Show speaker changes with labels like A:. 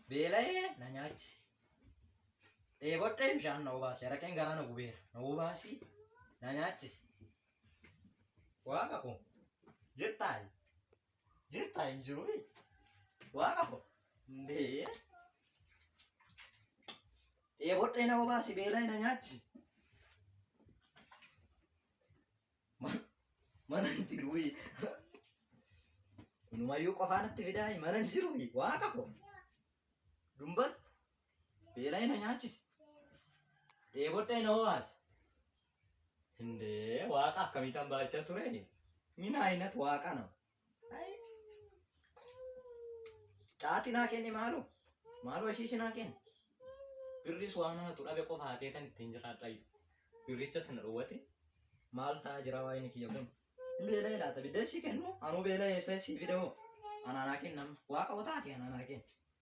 A: Beela'ee na nyaachisi. Dheebodhee bishaan na obaasi. Araqeen garaa na gubeera. Na obaasi. Na nyaachisi. Waaqa koo. Jirtaa? Jirtaa hin jiru. Waaqa koo. Ndee. Dheebodhee na obaasi. Beela'ee na nyaachisi. Mana hin jiru. Inumayyuu qofaa natti fidaa mana hin jiru. Waaqa koo. Dumbatu. Beela'ee na nyaachise. Dheebodhee na obaase. Indee waaqa akkamiitan baachaa ture? Min aynat waaqa nama. Caati naa kenni maaloo. Maaloo ashiishi naa kenni. Birris waan anatu dhabe qofa hateetan ittiin jiraadhayyu. Birrichas na dhowwate. Maal ta'aa jira waayini kiyya kun? Hin beela'ee laata biddeen sii kennu? Anuu beela'ee eessa sii fide hoo? Anaa naa kenni amma. Waaqa otaati anaa naa kenni.